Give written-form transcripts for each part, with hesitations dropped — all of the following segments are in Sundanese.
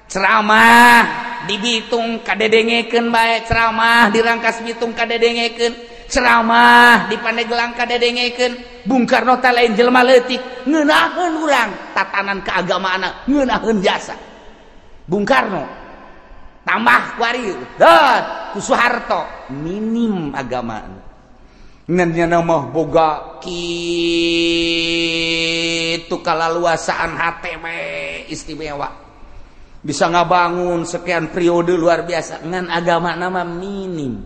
Ceramah di Bitung kadedengekeun bae, ceramah di Rangkas Bitung kadedengekeun, ceramah di Pandeglang kadedengekeun. Bung Karno teh lain jelema leutik, ngeunaheun urang tatanan keagamaan, ngeunaheun jasa. Bung Karno tambah kuari dat ku Soeharto minim agama. Ngan nya mah boga kitu kalaluasaan hate we istimewa. Bisa ngabangun sekian periode luar biasa ngan agama nama minim.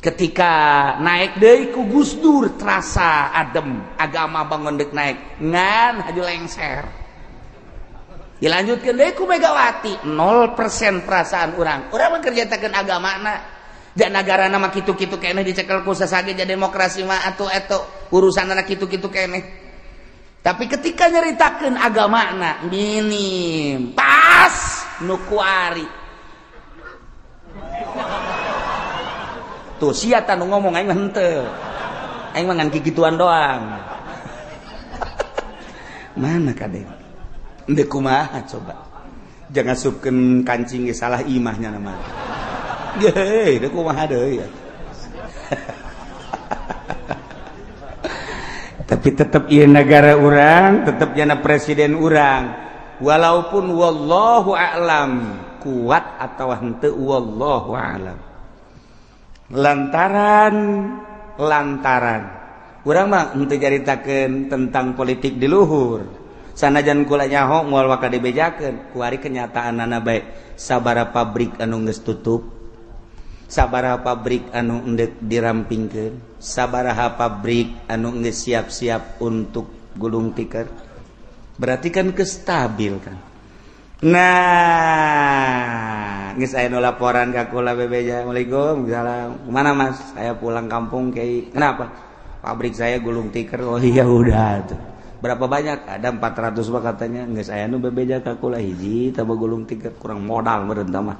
Ketika naik deui ku Gus Dur terasa adem, agama bangun deuk naik ngan haju lengser. Dilanjutkeun deui ku Megawati 0% perasaan urang. Urang mah kerjatakeun agamana. Dan nagarana mah kitu-kitu keneh dicekel ku sasage jadi demokrasi mah atuh eta urusanna kitu-kitu keneh. Tapi ketika nyeritakeun agamana minim, pas nu kuari. Tuh sia tah nu ngomong aing mah henteu. Aing mah ngan kikituan doang. Mana kadeng? Endek kumaha coba. Jangan asupkeun kancing ge salah imahnya nama. Geuh, deuk kumaha deui. Tapi tetap ieu negara urang, tetap jana presiden urang. Walaupun wallahu a'lam kuat atau henteu wallahu a'lam. Lantaran urang mah henteu caritakeun tentang politik di luhur. Sanajan kula nyaho moal waka dibejakeun, kuari kenyataanana bae. Sabaraha pabrik anu geus tutup, sabaraha pabrik anu endek dirampingkeun, sabaraha pabrik anu geus siap-siap untuk gulung tikar. Berarti kan kestabil kan. Nah, geus aya nu laporan ka kula bebeja, "Assalamualaikum, salam. Kemana Mas? Saya pulang kampung kiai." "Kenapa?" "Pabrik saya gulung tikar." "Oh iya udah tuh." "Berapa banyak?" "Ada 400 pak katanya." "Geus aya nu bebeja ka kula hiji tah gulung tikar kurang modal meureun tah mah."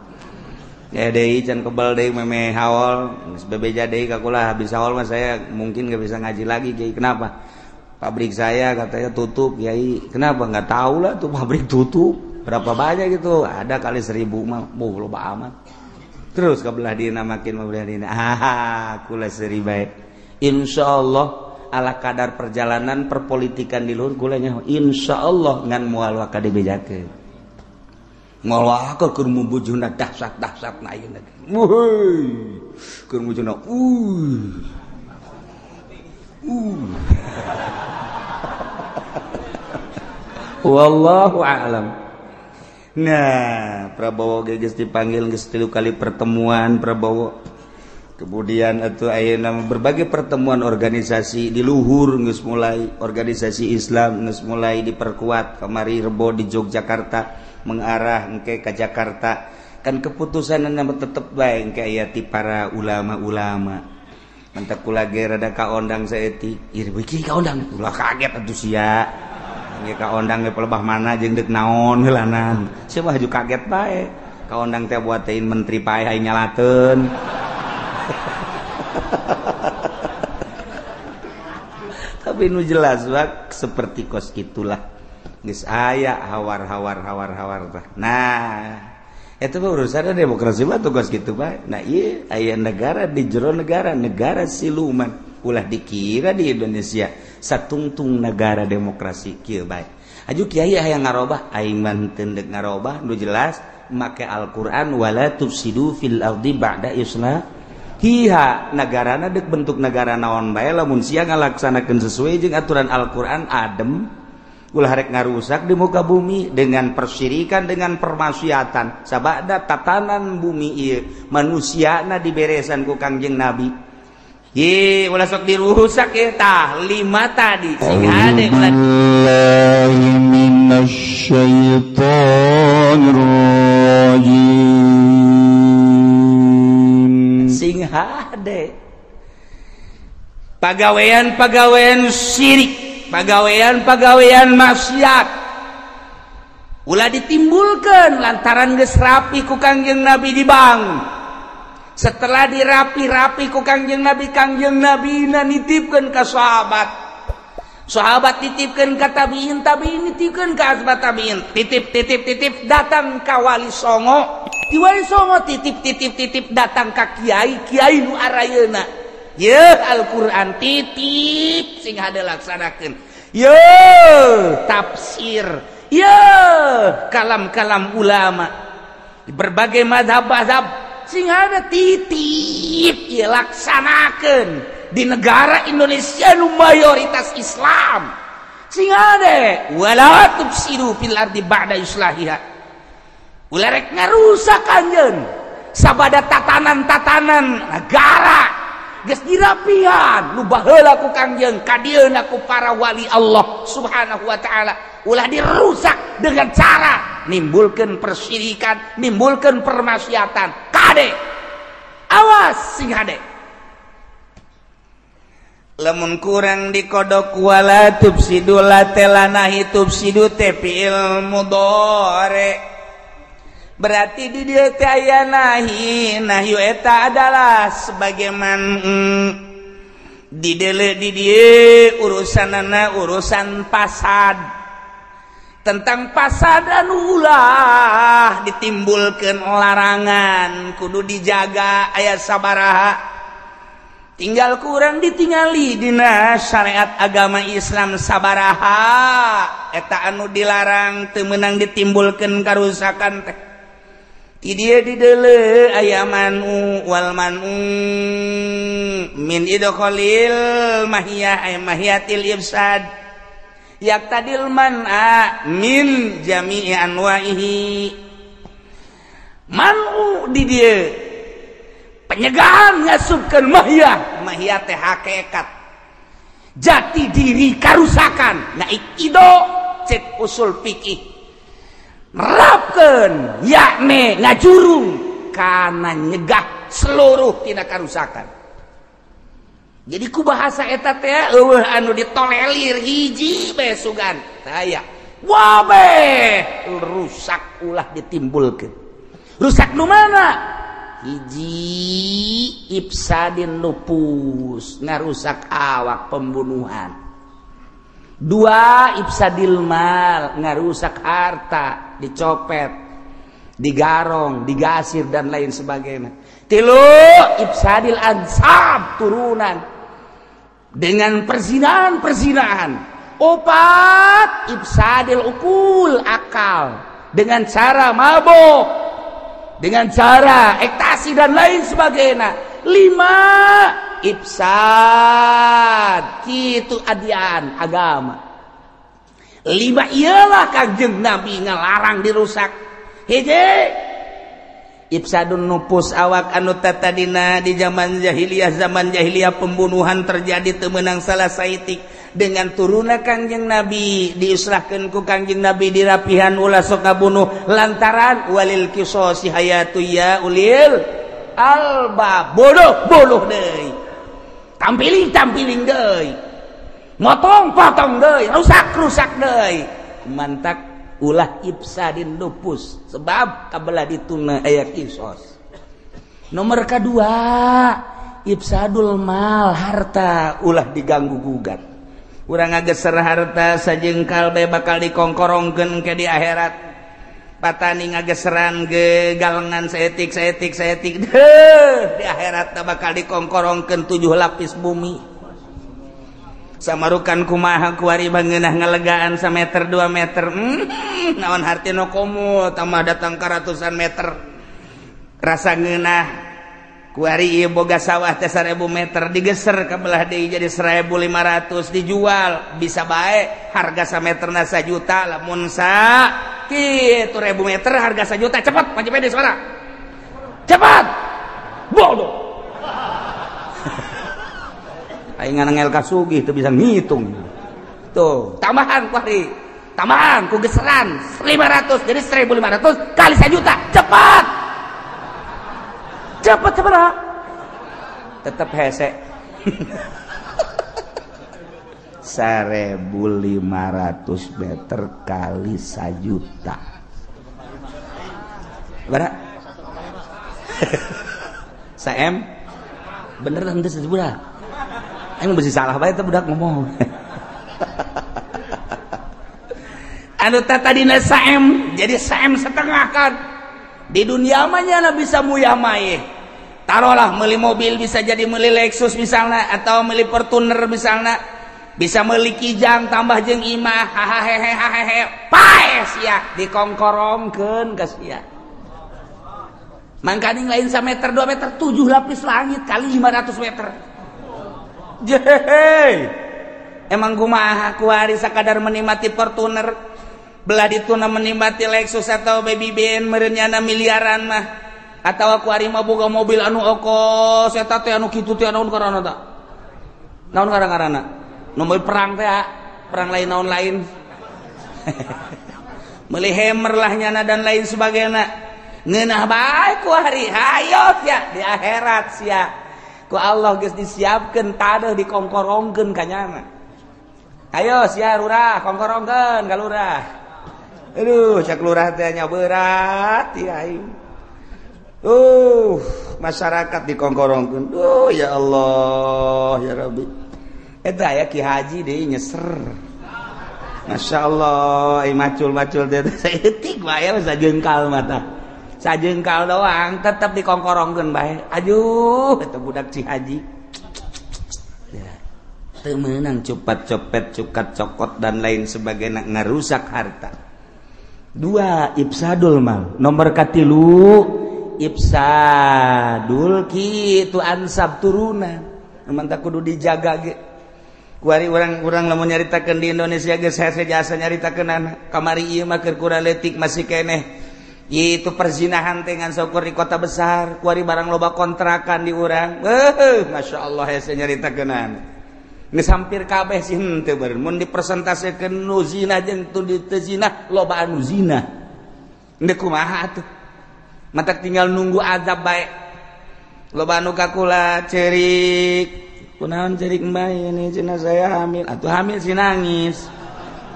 Ya deui can kebal deui meme haol, geus bebeja deui ka kula habis haol mah saya mungkin gak bisa ngaji lagi kiai. "Kenapa?" "Pabrik saya katanya tutup kiai." "Kenapa?" "Nggak tahu lah tuh pabrik tutup. Berapa banyak gitu?" "Ada kali 1000 mah." "Boh loba amat." Terus ke belah dina makin belah dina. Ah, kula seuri bae. Insyaallah ala kadar perjalanan perpolitikan di luhur kula nya insyaallah ngan moal waka dibejakeun. Moal waka keur mubujuna dahsyat-dahsyat na ayeuna. Wuih. Keur mubujuna Wallahu a'lam. Nah, Prabowo geus dipanggil geus 3 kali pertemuan Prabowo. Kemudian atuh ayeuna berbagai pertemuan organisasi di luhur geus mulai, organisasi Islam geus mulai diperkuat. Kamari Rebo di Yogyakarta mengarah engke ka Jakarta. Kan keputusanna tetep bae engke aya ti para ulama-ulama. Mantak kula ge rada kaondang saeutik. Ieu beuki kaondang, ulah kaget atuh sia. Engke kaondang ge pelebah mana jeung deuk naon heulanan. Sia mah haju kaget bae. Kaondang teh buatein menteri pae aing nyalateun. Tapi nu jelas bak seperti kos gitulah. Geus aya hawar-hawar hawar-hawar tah. Nah, itu mah urusanna demokrasi mah tugas kitu bae. Nah, ieu aya negara di jero negara, negara siluman. Ulah dikira di Indonesia satungtung negara demokrasi kieu bae. Aju kiai hayang ngarobah, aing mah henteu deuk ngarobah, nu jelas make Al-Qur'an wala tufsidu fil ardi ba'da islah. Hiha negarana deuk bentuk negara naon bae lamun sia ngalaksanakeun sesuai jeung aturan Al-Qur'an adem. Ulah rek ngarusak di muka bumi dengan persyirikan, dengan permaksiatan. Sabada tatanan bumi ieu manusiana diberesan ku Kangjeng Nabi. Ye ulah sok dirusak ye tah 5 tadi sing hade ulah. Sing hade pagawean-pagawean syirik, pagawean-pagawean maksiat ulah ditimbulkan lantaran geus rapi ku Kangjeng Nabi di bank. Setelah dirapi-rapi ku Kangjeng Nabi, Kangjeng Nabi nitipkeun ka sahabat. Sahabat titipkeun ka tabiin, tabiin nitipkeun ka asbat tabiin, titip titip titip datang ka Wali Songo, di Wali Songo titip titip titip datang ka kiai, kiai nu arayeuna. Yeuh Al-Qur'an titip sing hade laksanakeun. Yeuh tafsir, yeuh kalam-kalam ulama di berbagai mazhab-mazhab sing hade titip ieu laksanakeun. Di negara Indonesia nu mayoritas Islam sing hade wala tufsidu fil ardi ba'da islahiha, ulah rek ngarusak anjeun sabada tatanan-tatanan negara geus dirapihan nu baheula ku Kangjeng kadieuna ku para wali Allah Subhanahu wa taala, ulah dirusak dengan cara nimbulkeun persyirikan, nimbulkeun permaksiatan. Kade awas sing hade lamun kurang dikodok wala tufsidu la telanahi tufsidu teh fi'il mudhari, berarti di dieu teh aya nahi, nahyu eta adalah sebagaimana di deuleu di dieu urusanana urusan pasad, tentang pasad anu ulah ditimbulkeun larangan kudu dijaga aya sabaraha. Tinggal kurang ditingali dina syariat agama Islam sabaraha eta anu dilarang teu meunang ditimbulkeun karusakan teh. Ti dieu di deuleu aya manu wal manu min idkhalil mahiyah ay mahiyatil ifsad yaqtadil man'a min jami'i anwa'ihi. Manu di dieu penyegahan ngasupkeun mahiyah, mahiyah teh hakikat jati diri karusakan. Nah ido cek usul fikih nerapkeun yakni ngajurung kana nyegah seluruh tina karusakan. Jadi ku bahasa eta teh eueuh anu ditolelir hiji bae sugan taya wabeh rusak ulah ditimbulkeun. Rusak nu mana? Hiji ifsadin nufus, ngarusak awak pembunuhan. Dua ifsadil mal, ngarusak harta, dicopet, digarong, digasir dan lain sebagainya. Tilu ifsadil ansab, turunan dengan perzinahan-perzinahan. Opat ifsadil ukul, akal dengan cara mabok, dengan cara ektasi dan lain sebagainya. Lima ifsad kitu adian agama. Lima ialah Kangjeng Nabi ngalarang dirusak. Hiji ifsadun nufus, awak anu tatadina di zaman jahiliyah, zaman jahiliyah pembunuhan terjadi teu meunang salah saitik. Dengan turuna Kangjeng Nabi diislahkeun ku Kangjeng Nabi dirapihan ulah sok ngabunuh lantaran walil qisasi hayatu ya ulil alba. Bodoh bodoh deui, tampiling tampiling deui, motong potong deui, rusak rusak deui. Mantak ulah ifsadin nufus sebab kabelah dituna aya kisos. Nomor kedua ifsadul mal, harta ulah diganggu gugat. Urang ngageser harta sajengkal bae bakal dikongkorongkeun ke di akhirat. Patani ngageseran ge galengan saetik saetik saetik deuh di akhirat bakal dikongkorongkeun 7 lapis bumi. Samarukan kumaha kuari bangeunah ngalegaan sameter 2 meter. Naon hartina komo tambah datang ka ratusan meter. Rasa ngeunah kuari ieu boga sawah teh 1000 meter digeser ka belah deui jadi 1500 dijual bisa bae harga sameterna 1 juta lamun sa kitu 1000 meter harga 1 juta. Cepat maju pede suara cepat bodoh. Aing nganangel ka sugih teu bisa ngitung tuh tambahan kuari tambahan ku geseran 500 jadi 1500 kali 1 juta. Cepat cepat cepat tetap hese. 1500 meter kali 1 juta berapa? Saem bener henteu sebudak. Aing besi salah bae teh budak ngomong. Anu tadina 1M jadi 1,5 M kan. Di dunia mah nyana bisa muyah mayeh. Taruhlah meuli mobil bisa jadi meuli Lexus misalnya atau meuli Fortuner misalnya, bisa meuli Kijang tambah jeung imah, hahaha pae sia dikongkorongkeun ka sia. Mangkaning lain 1 meter 2 meter 7 lapis langit kali 500 meter. Jehe. Emang kumaha kuari sakadar menikmati Fortuner, belah dituna menikmati Lexus atau Baby Ben meureun nyana miliaran mah. Atau kuari mah boga mobil anu okos eta teh anu kitu teh naon karana ta? Naon karana? Nu mobil perang teh, perang lain naon lain. Meuli Hammer lah nyana dan lain sebagainya. Ngeunah bae kuari, hayo sia di akhirat sia. Ku Allah geus disiapkeun tadeuh dikongkorongkeun ka nyana. Ayo sia lurah kongkorongkeun ka lurah. Aduh, cak lurah teh nya berat ya aing. Masyarakat dikongkorongkeun. Duh ya Allah ya Rabbi. Eta aya Ki Haji deui nyeser. Masya Allah, ai macul-macul teh saeutik bae sajengkal mata. Sajengkal doang tetep dikongkorongkeun bae. Aduh, eta budak Ki Haji. Ya. Teu meunang cupat copet, cukat cokot dan lain sebagainya ngarusak harta. Dua, ifsadul mal. Nomor katilu ifsadul kitu ansab turunan. Mantap kudu dijaga ge. Kuari urang-urang lamun nyaritakeun di Indonesia geus hese jasa nyaritakeun anak. Kamari ieu mah keur kurang leutik masih keneh. Itu perzinahan teh ngan saukur di kota besar, kuari barang loba kontrakan di urang. Masya Allah hese nyaritakeun anak. Geus hampir kabeh sih henteu beureun. Mun dipresentasekeun nu zina jeung tu teu zina, loba anu zina. Endek kumaha atuh? Matak tinggal nunggu azab bae. Loba anu kakula cerik. Kunaon cerik mbah ini cenah saya hamil. Atuh hamil sih nangis.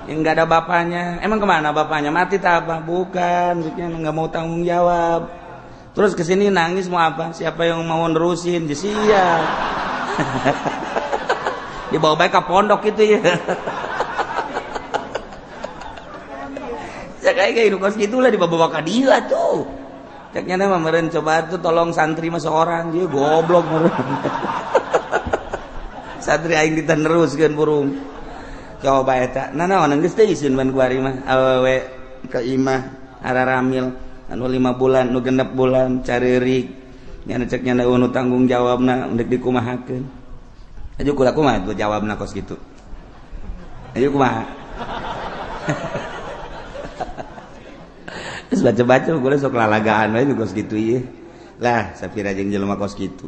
Yang enggak ada bapaknya. Emang kemana bapaknya? Mati tak apa? Bukan, maksudnya enggak mau tanggung jawab. Terus kesini nangis mau apa? Siapa yang mau nerusin? Sia. Dibawa baik ke pondok itu ya. Ya kayak hidup kos gitulah dibawa ke dia tuh. Ceknya mah meureun coba tuh tolong santri mah seorang dia goblok meureun. Santri aing diteneruskeun burung. Coba eta. Nah naon geus teh isin ban kuari mah awewe ka imah araramil anu 5 bulan nu 6 bulan careurik. Nya cek nya nu tanggung jawabna endek dikumahakeun. Ayo kula kumaha tuh jawabna kos kitu. Ayo kumaha. Terus baca-baca gue sok lalagaan wae kos kitu ieu. Lah sapira jeung jelema kos kitu.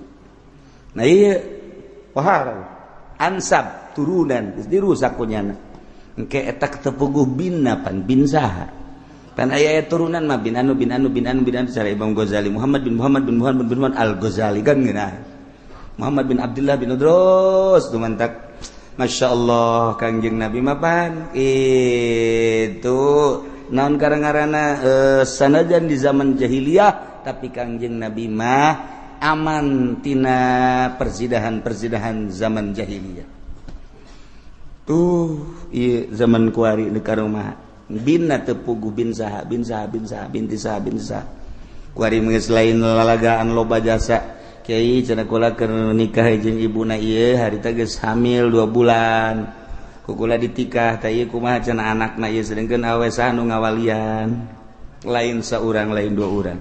Nah ieu wahar ansab turunan geus dirusak ku nyana. Engke eta tepuguh binna pan bin saha. Pan aya turunan mah bin anu bin anu bin anu bin anu cara Imam Ghazali Muhammad bin Muhammad bin Muhammad bin Muhammad Al-Ghazali kan geunah. Muhammad bin Abdullah bin Udrus tuh mantak. Masya Allah Kangjeng Nabi mah pan itu naon karang-karana sanajan di zaman jahiliyah tapi Kangjeng Nabi mah aman tina perzidahan-perzidahan zaman jahiliyah. Tuh ieu zaman kuari di karumah binna teu puguh bin saha bin saha bin saha binti saha bin saha. Kuari geus lain lalagaan loba jasa. Kiai cenah kula keur nikah jeung ibuna ieu harita geus hamil 2 bulan. Ku kula ditikah tah ieu kumaha cenah anakna ieu sedengkeun awe saha nu ngawalian. Lain saurang lain 2 urang.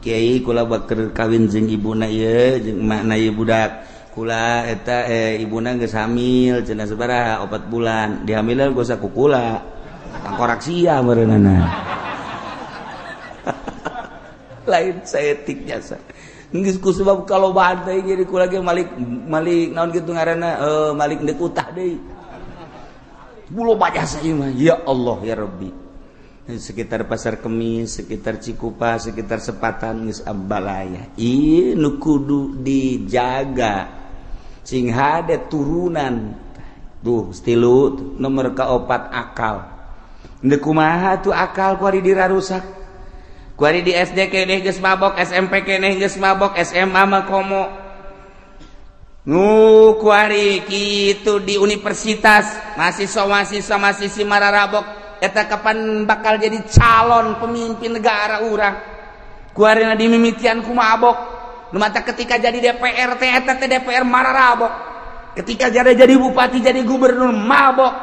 Kiai kula bakeur kawin jeung ibuna ieu jeung emakna ieu budak. Kula eta ibuna geus hamil cenah sabaraha 4 bulan. Dihamilan geus ku kula. Tangkorak sia meureunana. Lain saeutik jasa. Geus ku sebab kalau bantai jadi kula ge malik malik naon kitu ngaranna malik deuk utah deui. Loba jasa ieu mah ya Allah ya Rabbi. Sekitar Pasar Kemis, sekitar Cikupa, sekitar Sepatan geus abalaya. Ieu nu kudu dijaga. Sing hade turunan. Tuh stilu nomor kaopat akal. Deuk kumaha tuh akal kuari dirarusak. Kuari di SD keneh geus mabok, SMP keneh geus mabok, SMA mah komo. Nu kuari kitu di universitas, mahasiswa-mahasiswa masih si mararabok. Eta kapan bakal jadi calon pemimpin negara urang? Kuarina dimimitian ku mabok. Nu mata ketika jadi DPR teh eta teh DPR mararabok. Ketika jadi bupati, jadi gubernur mabok.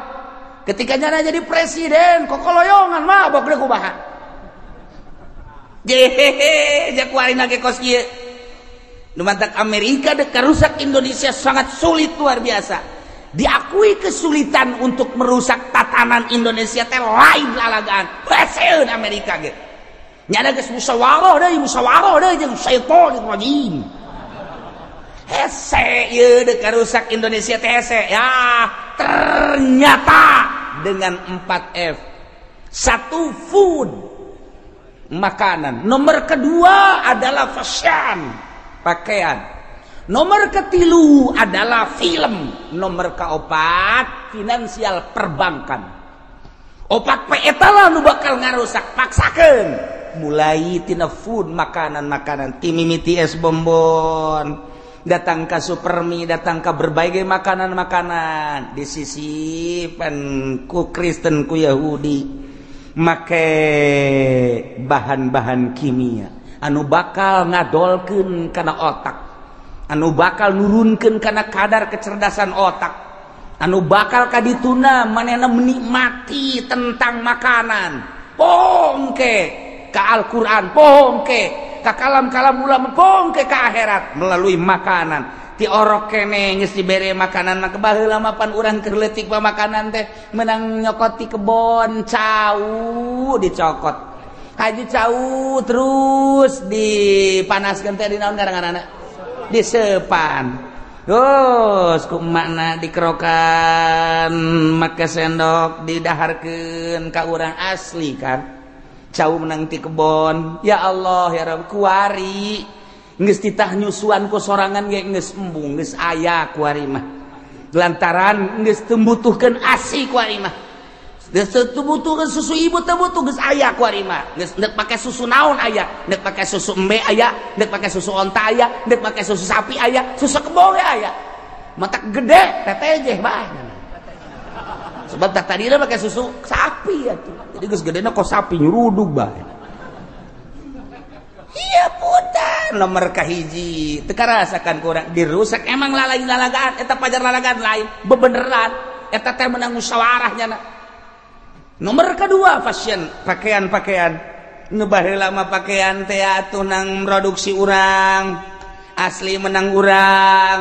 Ketika jadi presiden kokoloyongan mabok deh kumaha. Jehehe, ja kuarina ge kos kieu. Nu matak Amerika dek rusak Indonesia sangat sulit luar biasa. Diakui kesulitan untuk merusak tatanan Indonesia teh lain lalagaan. Heseun Amerika ge. Nyana geus musyawarah deui, musyawarah deui jeung syaitonir rajim. Hese ieu dek rusak Indonesia teh hese. Ya, ternyata dengan 4F. 1 food, makanan. Nomor kedua adalah fashion, pakaian. Nomor ketilu adalah film. Nomor keopat finansial perbankan. Opat P eta lah nu bakal ngarusak, paksakeun. Mulai tina food, makanan-makanan, ti mimiti es bonbon, datang ke supermi, datang ke berbagai makanan-makanan, disisipan ku Kristen, ku Yahudi, make bahan-bahan kimia anu bakal ngadolkeun kana otak, anu bakal nurunkeun kana kadar kecerdasan otak, anu bakal kadituna manehna menikmati tentang makanan. Pongke ka Al-Qur'an, pongke ka kalam-kalam ulama, pongke ka akhirat melalui makanan. Ti orok kene geus dibere makanan mah baheula mah pan urang keur leutik mah makanan teh menang nyokot ti kebon cau dicokot. Haji cau terus dipanaskeun teh di naon ngaranna? Disepan. Terus ku emakna dikerokan make sendok didaharkeun ka urang asli kan. Cau menang ti kebon. Ya Allah ya Rabb, kuari geus titah nyusuan ku sorangan ge geus embung, geus aya kuari mah. Lantaran geus teu butuhkeun asi kuari mah. Geus teu butuhkeun susu ibu, teu butuh, geus aya kuari mah. Geus neuk pake susu naon aya, neuk pake susu embe aya, neuk pake susu onta aya, neuk pake susu sapi aya, susu kebo ge aya. Matak gede tetejeh bae. Sebab tak tadina pake susu sapi atuh. Jadi geus gedena kok sapi nyurudug bae. Iya putar nomor kahiji teu karasakan kurang dirusak emang lalain lalagaan eta pajar lalagaan lain bebeneran eta teh menang musyawarah nyana. Nomor kedua fashion, pakaian-pakaian. Nu baheula mah pakaian teh atuh nang produksi urang, asli menang urang.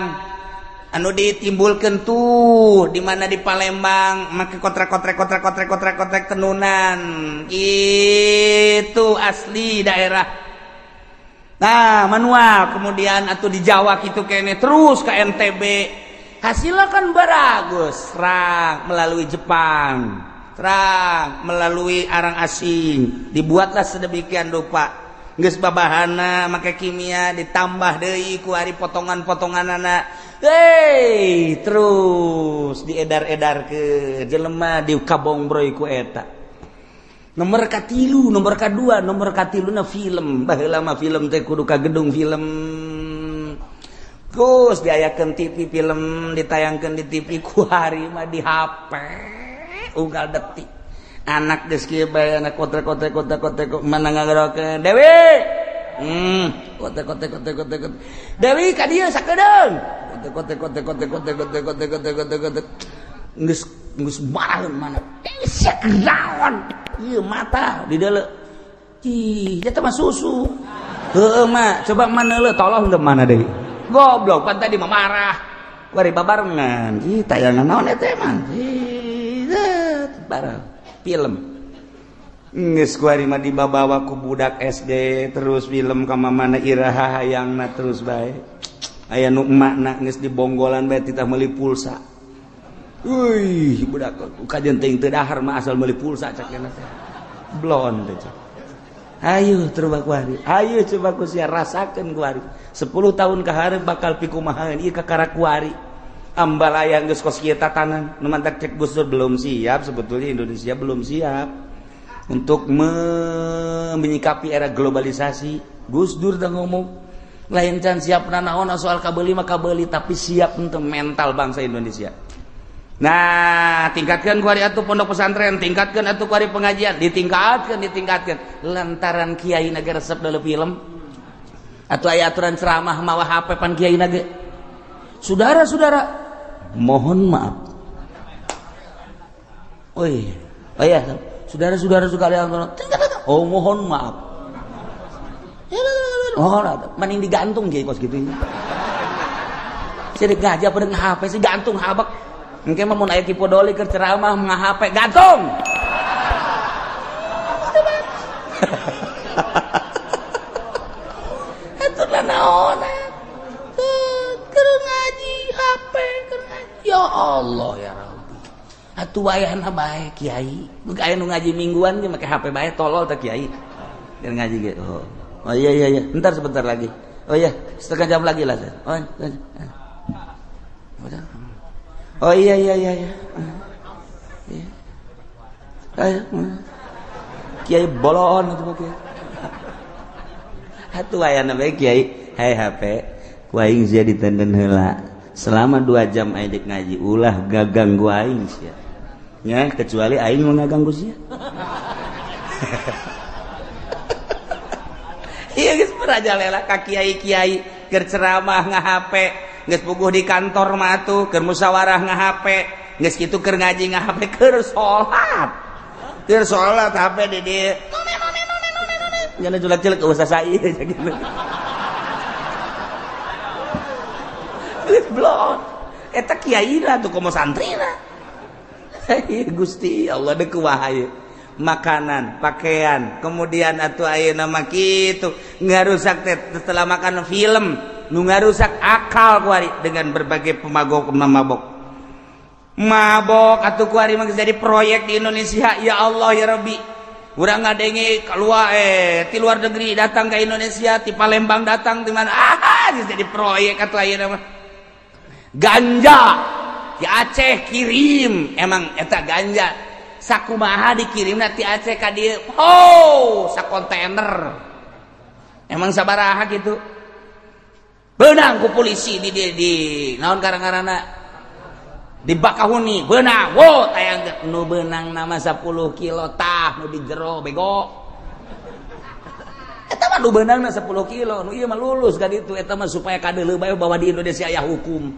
Anu ditimbulkeun tuh di mana di Palembang make kotrek-kotrek kotrek-kotrek kotrek-kotrek tenunan. Itu asli daerah. Nah, manual kemudian atau di Jawa gitu kene terus ke NTB. Hasilnya kan baragus, serang melalui Jepang, serang melalui arang asing, dibuatlah sedemikian rupa. Geus babahana make kimia ditambah deui ku ari potongan-potonganana. Hei, terus diedar-edarkeun jelema di kabongbroy ku eta. Nomor katilu, nomor kadua, nomor katiluna film. Baheula mah film teh kudu ka gedung film. Terus diayakeun TV film, ditayangkeun di TV, ku hari mah di HP. Unggal detik. Anak geus kieu bae anak kotrek-kotrek kotrek-kotrek mana ngagerakeun Dewi. Kotrek-kotrek kotrek-kotrek. Dewi ka dieu sakedeung. Kotrek-kotrek kotrek-kotrek kotrek kotrek kotrek kotrek. Geus geus maraheun mana. Sia kenaon. Ieu mata di deuleu. Ih, eta mah susu. Heueuh mah, coba mana leuh tolong teu mana deui. Goblok pan tadi mah marah. Bari babarengan. Ih, tayangan naon eta emang? Ih, bareng film. Geus kuari mah dibabawa ku budak SD terus film ka mamana iraha hayangna terus bae. Aya nu emakna geus dibonggolan bae titah meuli pulsa. Wih, budak kajian teuing teu dahar mah asal meuli pulsa cak cenah teh. Blon teh cak. Ayo coba kuari. Ayo coba ku sia rasakeun kuari. 10 tahun ka hareup bakal pikumahaeun ieu kakara kuari. Ambalaya geus kos kieu tatanan. Nu mantak cek Gus Dur belum siap, sebetulnya Indonesia belum siap untuk menyikapi era globalisasi. Gus Dur dah ngomong, lain can siap nanaon soal kabeuli mah kabeuli, tapi siap untuk mental bangsa Indonesia. Nah, tingkatkan kuari atuh pondok pesantren, tingkatkan atuh kuari pengajian, ditingkatkan, ditingkatkan. Lantaran kiai naga resep dalam film atau aya aturan ceramah mawa HP pan kiai naga. Saudara-saudara, mohon maaf. Oh iya, oh iya, saudara-saudara sekalian, oh mohon maaf. Oh, mending digantung kiai kos gitu. Saya ngaji pada HP sih gantung habak. Engke mah mun aya Ki Podoli keur ceramah nga-HP gantung. Atuh naon keur ngaji HP keur ngaji. Ya Allah ya Rabbi. Atuh wayahna bae kiai. Mun aya nu ngaji mingguan ge make HP bae tolol teh kiai. Keur ngaji ge. Oh. Oh iya iya iya, entar sebentar lagi. Oh iya, setengah jam lagi lah. Oh. Oh iya iya iya iya. Iya. Ayo. Kiai bolon itu mah kiai. Atuh ayana bae kiai, hai HP, ku aing sia ditenden heula. Selama 2 jam aing dek ngaji ulah gaganggu aing sia. Nya kecuali aing mau ngaganggu sia. Iya geus merajalela ka kiai-kiai keur ceramah nga-HP. Geus puguh di kantor mah atuh keur musyawarah nga-HP, geus kitu keur ngaji nga-HP, keur salat. Keur salat HP di dieu. Nyana julak-julak usah sai gitu. Geus blon. Eta kiai lah tuh komo santrina. Gusti Allah deuk kumaha ieu. Makanan, pakaian, kemudian atuh ayeuna mah kitu ngarusak teh setelah makan film nu ngarusak akal kuari dengan berbagai pemabok mabok. Mabok atuh kuari mah jadi proyek di Indonesia. Ya Allah ya Rabbi. Urang ngadenge keluar ti luar negeri datang ke Indonesia, ti Palembang datang ti mana. Ah, jadi proyek atuh ayeuna mah. Ganja di Aceh kirim, emang eta ganja sakumaha dikirimna ti Aceh ka dieu. Oh, sakontainer. Emang sabaraha gitu. Benang ku polisi di naon karang-karana di Bakahuni benang, wo tayang nu benang nama 10 kilo tah nu di jero bego. Eta mah nu benangna 10 kilo, nu ieu mah lulus ka ditu eta mah supaya kadeuleu bae bahwa di Indonesia aya hukum.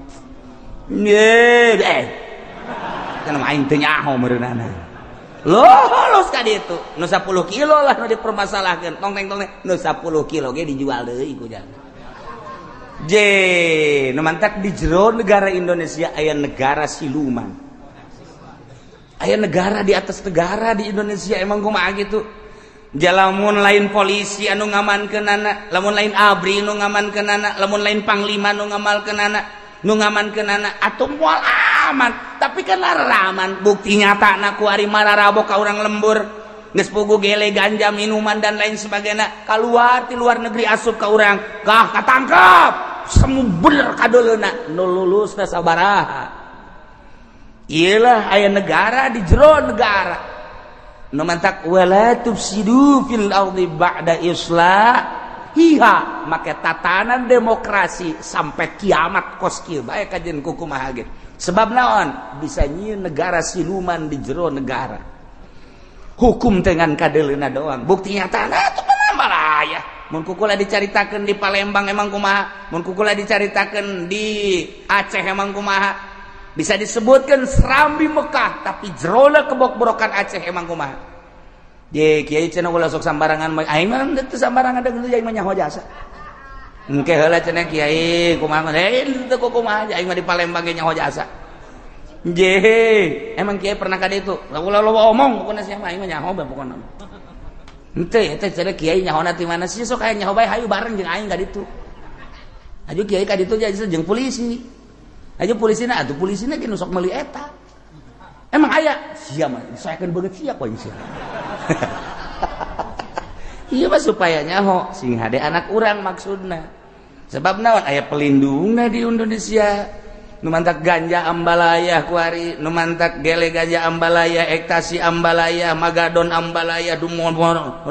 Ye, kan mah aing teu nyaho meureunana. Lulus ka ditu, nu 10 kilo lah nu dipermasalahkeun, tong teng tong nu 10 kilo ge dijual deui ku jangan. J, nu mantak di jero negara Indonesia aya negara siluman. Aya negara di atas negara di Indonesia emang kumaha gitu. Lamun lain polisi anu ngamankeunana, lamun lain ABRI nu ngamankeunana, lamun lain panglima nu ngamalkeunana, nu ngamankeunana atuh moal aman. Tapi kan aman bukti nyatana ku ari mararabok ka urang lembur. Geus pugu gele ganja minuman dan lain sebagainya keluar ti luar negeri asup ka urang kah katangkap semu bener kadoleuna nu lulusna sabaraha. Iyalah aya negara di jero negara nu mantak wala tufsidu fil ardi ba'da islahiha, make tatanan demokrasi sampai kiamat kos kieu bae kajen kumaha ge. Sebab naon bisa nyieun negara siluman di jero negara. Hukum dengan kadeuleuna doang. Bukti nyata atuh malah ya. Mun kukula dicaritakeun di Palembang emang kumaha, mun kukula dicaritakeun di Aceh emang kumaha. Bisa disebutkan Serambi Mekah, tapi jerona kebok-borokan Aceh emang kumaha. Ye kiai cenah ulah sok sambarangan, aing mah teu sambarangan deung aing mah nyaho jasa. Engke heula cenah kiai kumaha, teu kumaha aing mah di Palembang ge nyaho jasa. Jehe, emang kiai pernah ka ditu? Ulah loba omong pokona sia mah aing mah nyaho bae pokona. Henteu eta cenah kiai nyahona ti mana sih sok aya nyaho bae hayu bareng jeung aing ka ditu. Aju kiai ka ditu jeung polisi. Aju polisina atuh polisina ge nu sok meuli eta. Emang aya sia mah disaekeun beungeut sia ku aing sia. Ieu mah supaya nyaho sing hade anak urang maksudna. Sebab naon aya pelindungna di Indonesia. Nu mantak ganja ambalaya kuari, nu mantak gele ganja ambalaya, ektasi ambalaya, magadon ambalaya, dumon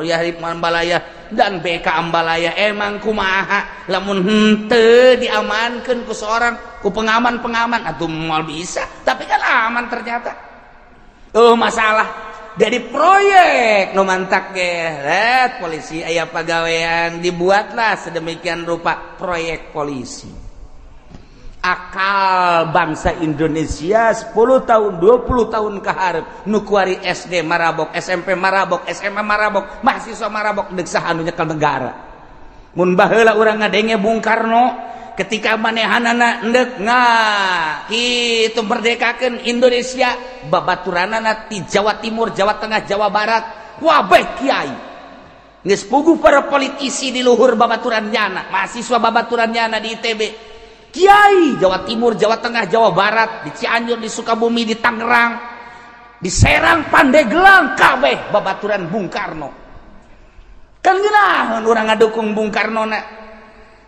yahib ambalaya, dan BK ambalaya. Emang kumaha lamun henteu diamankeun ku seorang ku pengaman-pengaman atuh moal bisa. Tapi kan Aman ternyata. Oh masalah dari proyek nu mantak ge polisi aya pagawean dibuatlah sedemikian rupa proyek polisi. Akal bangsa Indonesia 10 tahun 20 tahun ka hareup nu kuari SD marabok, SMP marabok, SMA marabok, mahasiswa marabok deuk saha anu nyekel negara. Mun baheula urang ngadenge Bung Karno ketika manehanana endek nah kitu merdekakeun Indonesia babaturanana ti Jawa Timur, Jawa Tengah, Jawa Barat wabeh kiai. Geus puguh para politisi di luhur babaturan nyana, mahasiswa babaturan nyana di ITB. Kiai Jawa Timur, Jawa Tengah, Jawa Barat, di Cianjur, di Sukabumi, di Tangerang, di Serang, Pandeglang, kabeh babaturan Bung Karno. Kan ngeunaheun urang ngadukung Bung Karno na.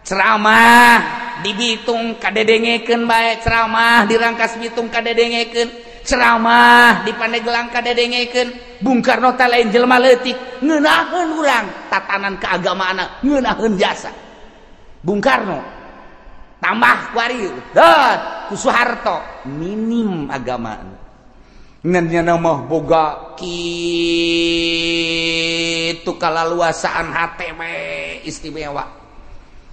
Ceramah di Bitung kadedengekeun bae, ceramah di Rangkas Bitung kadedengekeun, ceramah di Pandeglang kadedengekeun. Bung Karno teh lain jelema leutik, ngeunaheun urang tatanan keagamaan, ngeunaheun jasa. Bung Karno tambah kuari dat ku Soeharto minim agama ngan nya mah boga kitu kalaluasaan hate we istimewa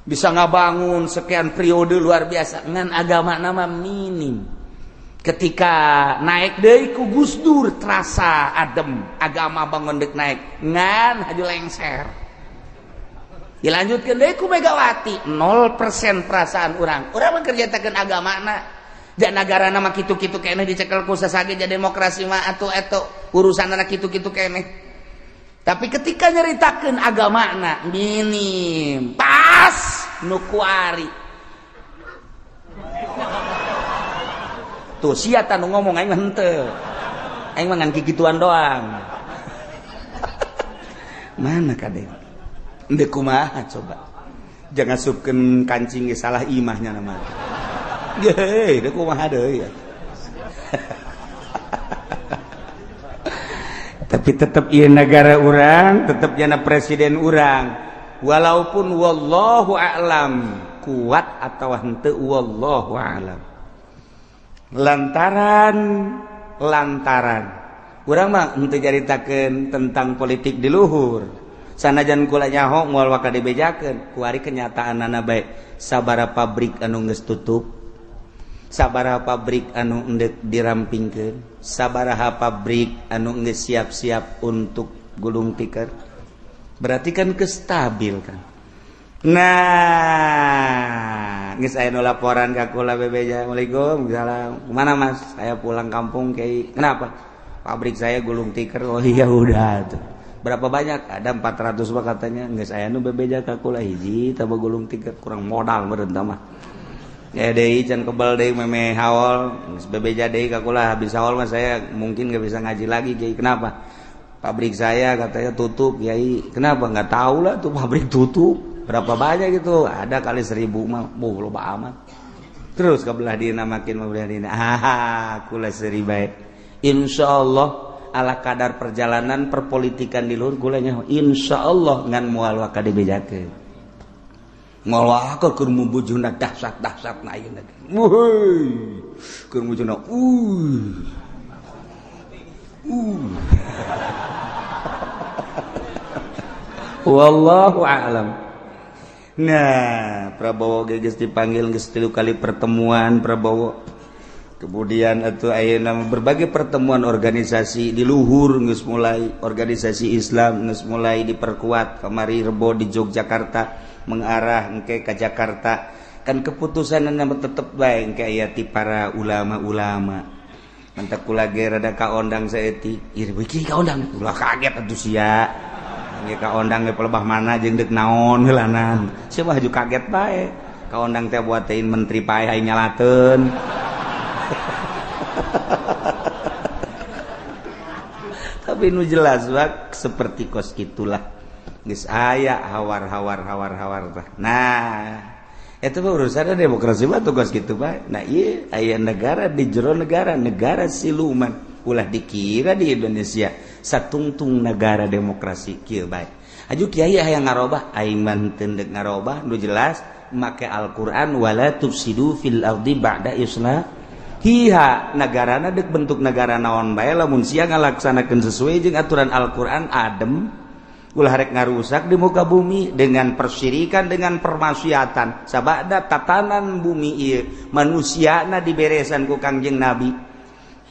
bisa ngabangun sekian periode luar biasa ngan agama nama minim. Ketika naik deui ku Gus Dur terasa adem agama bangun deuk naik ngan haju lengser. Dilanjutkan deui ku Megawati 0% perasaan urang. Urang mah kerjatakeun agamana. Dan nagarana mah kitu-kitu keneh dicekel ku sasage jadi demokrasi mah atuh eta urusanana kitu-kitu keneh. Tapi ketika nyeritakeun agamana minim, pas nu kuari. Tuh sia tah nu ngomong aing mah henteu. Aing mah ngan kikituan doang. Mana kadeng? Ndek kumaha coba. Jangan supkeun kancing ge salah imahnya nama. Geuh, dek kumaha deui ya. Tapi tetep ieu negara urang, tetep jana presiden urang. Walaupun wallahu a'lam kuat atau henteu wallahu a'lam. Lantaran urang mah henteu caritakeun tentang politik di luhur. Sanajan kula nyaho moal waka dibejakeun kuari kenyataanana bae sabaraha pabrik anu geus tutup, sabaraha pabrik anu endek dirampingkeun, sabaraha pabrik anu geus siap-siap untuk gulung tikar. Berarti kan kestabil kan. Nah, geus aya nu laporan ka kula bebeja, Assalamualaikum, salam. Kemana Mas? Saya pulang kampung kiai. Kenapa? Pabrik saya gulung tikar. Oh iya udah tuh. Berapa banyak? Ada 400 mah katanya. Geus aya nu bebeja ka kula hiji tambah gulung tikar kurang modal meureun tah mah. Ya deui can kebal deui meme haol, geus bebeja deui ka kula habis haol mah saya mungkin enggak bisa ngaji lagi kiai. Kenapa? Pabrik saya katanya tutup kiai. Kenapa? Enggak tahu lah tuh pabrik tutup. Berapa banyak gitu? Ada kali 1000 mah. Buh loba amat. Terus ka belah dina makin belah dina. Ah, kula seuri bae. Insyaallah ala kadar perjalanan perpolitikan di luhur gulanya insyaallah ngan moal waka dibejakeun. Moal waka keur mubujuna dahsyat-dahsyatna ayeuna. Wuih. Keur mubujuna Wallahu a'lam. Nah, Prabowo ge geus dipanggil geus 3 kali pertemuan Prabowo. Kemudian atau ayeuna berbagai pertemuan organisasi di luhur geus mulai organisasi Islam geus mulai diperkuat kamari Rebo di Yogyakarta mengarah engke ka Jakarta kan keputusanna tetep bae engke aya ti para ulama-ulama. Mantak kula ge rada kaondang saeutik ieu beuki kaondang ulah kaget atuh sia. Engke kaondang ge pelebah mana jeung deuk naon heulanan. Sia mah haju kaget bae. Kaondang teh buatein menteri pae aing nyalateun. Tapi nu jelas bak seperti kos gitulah geus aya hawar-hawar hawar-hawar tah. Nah, eta mah urusan demokrasi mah tugas kitu bae. Nah, ieu aya negara di jero negara, negara siluman. Ulah dikira di Indonesia satungtung negara demokrasi kieu bae. Aju kiai hayang ngarobah, aing mah henteu deuk ngarobah, nu jelas make Al-Qur'an wala tufsidu fil ardi ba'da islah. Hiha negarana dek bentuk negara naon bae lamun sia ngalaksanakeun sesuai jeung aturan Al-Qur'an adem ulah rek ngarusak di muka bumi dengan persyirikan dengan permaksiatan sabada tatanan bumi ieu manusiana diberesan ku Kangjeng Nabi.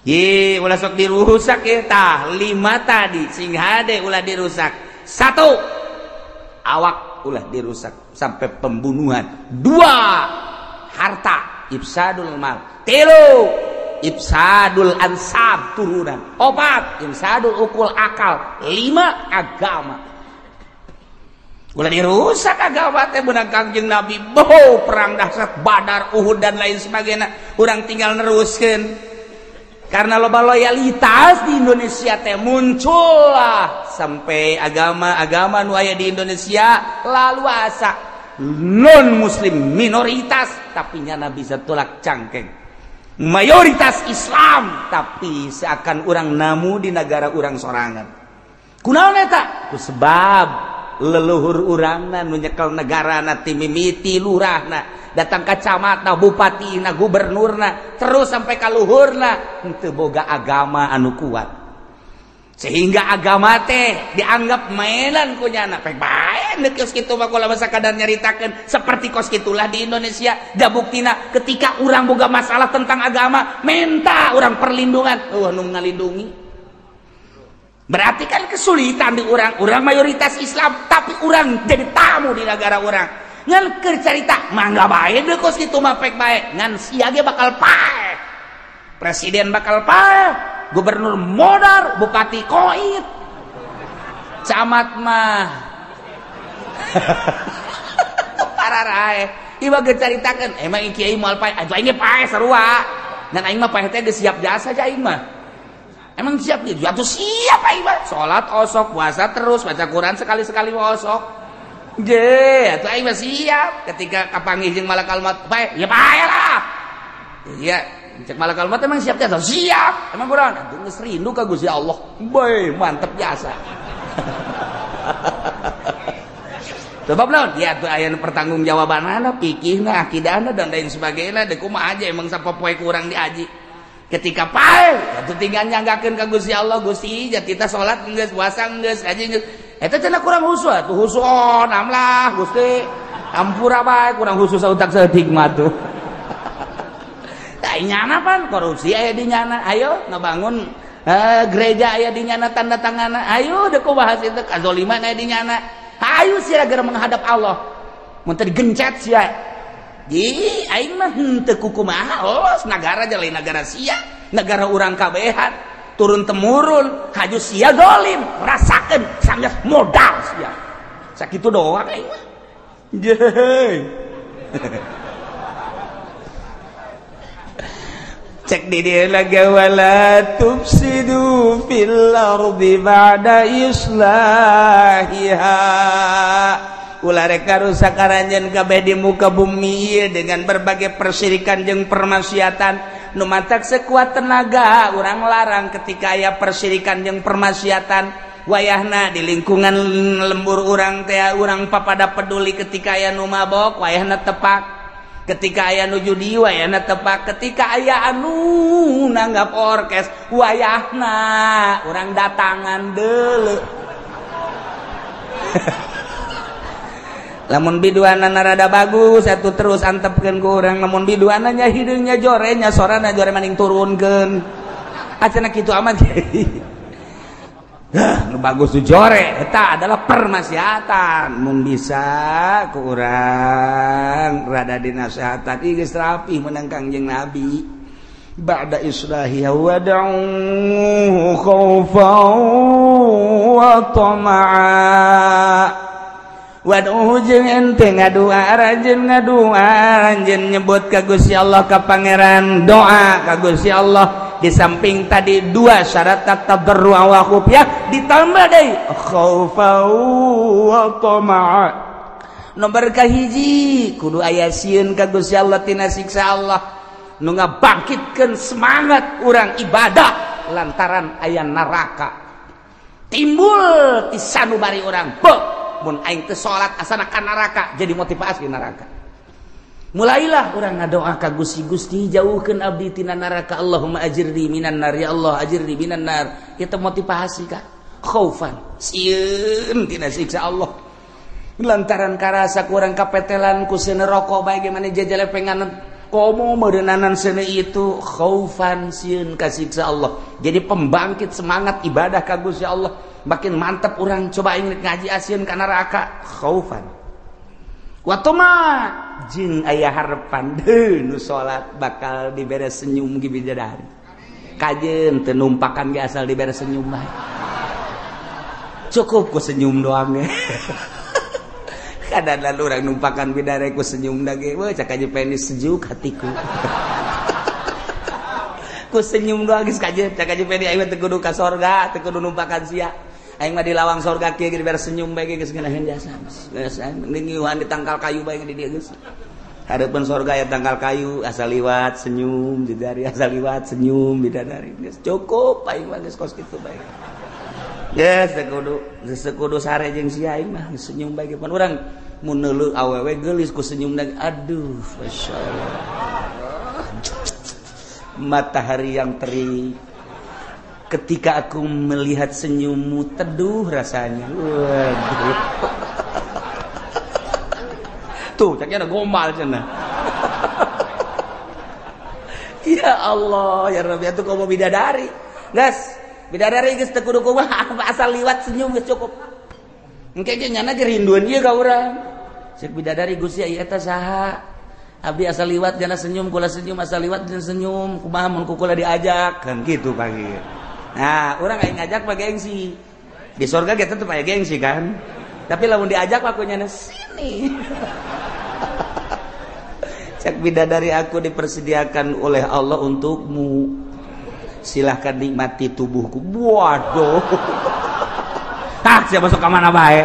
Ye ulah sok dirusak ye tah 5 tadi sing hade ulah dirusak. 1 awak ulah dirusak sampai pembunuhan. 2 harta ifsadul mal. 3 ifsadul ansab turunan. 4 ifsadul ukul akal. 5 agama. Ulah dirusak agama teh beunang Kangjeng Nabi boh perang dahsyat Badar, Uhud dan lain sebagainya. Urang tinggal neruskeun. Karena loba loyalitas di Indonesia teh muncullah sampai agama-agama nu aya di Indonesia lalu asa non muslim minoritas tapi nyana bisa tolak cangkeng mayoritas Islam tapi seakan urang namu di negara urang sorangan. Kunaon eta? Ku sebab leluhur urangna nu nyekel negarana ti mimiti lurahna datang ka camatna, bupatina, gubernurna terus sampai ka luhurna henteu boga agama anu kuat sehingga agama teh dianggap mainan ku nyana. Pek bae geus kitu mah kula sakadar nyaritakeun seperti kos kitulah di Indonesia. Da buktina ketika urang boga masalah tentang agama minta urang perlindungan eueuh nu ngalindungi. Berarti kan kesulitan di urang, urang mayoritas Islam tapi urang jadi tamu di negara urang. Ngan keur carita mangga bae deui kos kitu mah pek bae ngan sia ge bakal paeh. Presiden bakal paeh, gubernur modar, bupati koit, camat mah pararae. Ieu mah geus caritakeun emang kiai moal paeh, atuh aing ge paeh sarua. Ngan aing mah paeh teh geus siap jasa aja aing mah. Emang siap gitu? Atuh siap aing mah. Salat osok, puasa terus, baca Quran sekali-sekali osok. Je, atuh aing mah siap ketika kapanggih jeung malakal maut paeh, ya paeh lah. Iya, cek malakal maut emang siap jasa? Siap. Emang kurang? Aduh geus rindu ka Gusti Allah. Bae, mantep jasa. Sebab naon? Ya atuh aya nu pertanggungjawabanana, fikihna, akidahna dan lain sebagainya. Deuk kumaha aja emang sapopoe kurang diaji. Ketika pae, atuh tinggal nyanggakeun ka Gusti Allah, Gusti, kita salat geus, puasa geus, haji geus. Eta cenah kurang khusyuk atuh khusyuk namlah Gusti. Ampura bae kurang khusyuk sautak saeutik mah tuh. Tah nyana pan korupsi aya di nyana, ayo ngabangun gereja aya di nyana tanda tanganna, ayo deuk bahas itu kazoliman aya di nyana. Ayo sia geura menghadap Allah. Mun teu digencet sia. Di aing mah henteu kukumaha, oh nagara aja lain nagara sia, nagara urang kabehan. Turun temurun haju sia dolim rasakeun sanggeus modal sia sakitu doang aing mah. Jehe. Cek di dieu lagi wala tufsidu fil ardi ba'da islahiha. Ulah rek rusak aranjeun kabeh di muka bumi dengan berbagai persyirikan jeung permaksiatan. Nu matak sekuat tenaga urang larang ketika aya persyirikan jeung permaksiatan. Wayahna di lingkungan lembur urang teh urang papada peduli ketika aya nu mabok wayahna tepak, ketika aya nu judi wayahna tepak, ketika aya anu nanggap orkes wayahna urang datangan deuleu. Lamun biduanana rada bagus atuh terus antepkeun ku urang, lamun biduanana hideungnya jorenya sorana jore maning turunkeun. Acana kitu amat. Hah, nu bagus nu jore eta adalah permaksiatan. Mun bisa ku urang rada dinasehatan ieu geus rapi meunang Kangjeng Nabi. Ba'da islahiha wad'u khaufan wa tama'a. Waduh jeung ente ngadua ranjeun ngadua ranjeun nyebut ka Gusti Allah ka pangeran doa ka Gusti Allah di samping tadi dua syarat tadarru wa khufyah ditambah deui khaufan wa tama'a. Nomor kahiji kudu aya sieun ka Gusti Allah tina siksa Allah nu ngabangkitkeun semangat urang ibadah lantaran aya neraka timbul ti sanubari urang beuh mun aing teu salat asana ka neraka jadi motivasi neraka. Mulailah urang ngadoa ka Gusti, Gusti jauhkeun abdi tina neraka, Allahumma ajirni minan nar, ya Allah ajirni minan nar. Eta motivasi ka khaufan, sieun tina siksa Allah. Lantaran karasa kurang kapetelan ku seuneu rokok bae ge mane jajalepengan komo meureunnanan seuneu itu khaufan sieun ka siksa Allah. Jadi pembangkit semangat ibadah ka Gusti Allah. Makin mantap urang coba aing ngaji asieun ka neraka khaufan. Watoma jeung aya harapan deui nu salat bakal dibere senyum gi bidadari. Kajeun teu numpakan ge asal dibere senyum bae. Cukup ku senyum doang ge. Kadang urang numpakan bidadari ku senyum da ge, weh cak aja penis sejuk hatiku. Ku senyum doang geus kajeun cak aja penis aing teu kudu ka sorga, teu kudu numpakan sia. Aing mah di lawang sorga kieu ge dibere senyum bae ge geus ngeunaheun jasa. Geus ngiuhan di tangkal kayu bae di dieu geus. Hareupeun sorga aya tangkal kayu asal liwat senyum bidadari, asal liwat senyum bidadari. Geus cukup aing mah geus kos kitu bae. Geus teu kudu sare jeung sia aing mah geus senyum bae ge pan urang mun neuleuh awewe geulis ku senyum da aduh masyaallah. Matahari yang terik ketika aku melihat senyummu teduh rasanya. Waduh. Tuh, caknya ada gombal cenah. Ya Allah, ya Rabbi, atuh komo bidadari. Geus, bidadari geus teu kudu kumaha, asal liwat senyum geus cukup. Engke ge nyana ge rindueun ieu ka urang. Ceuk bidadari Gusti ieu eta saha? Abdi asal liwat jana senyum, kula senyum, asal liwat jana senyum, kumaha mun ku kula diajak kan kitu panggil. Nah, urang aing ngajak mah gengsi. Di sorga ge tetep aya gengsi kan. Tapi lamun diajak mah aku nyana sini. Cek bidadari aku dipersediakan oleh Allah untukmu. Silahkan nikmati tubuhku. Waduh. Hah, siapa masuk ka mana bae?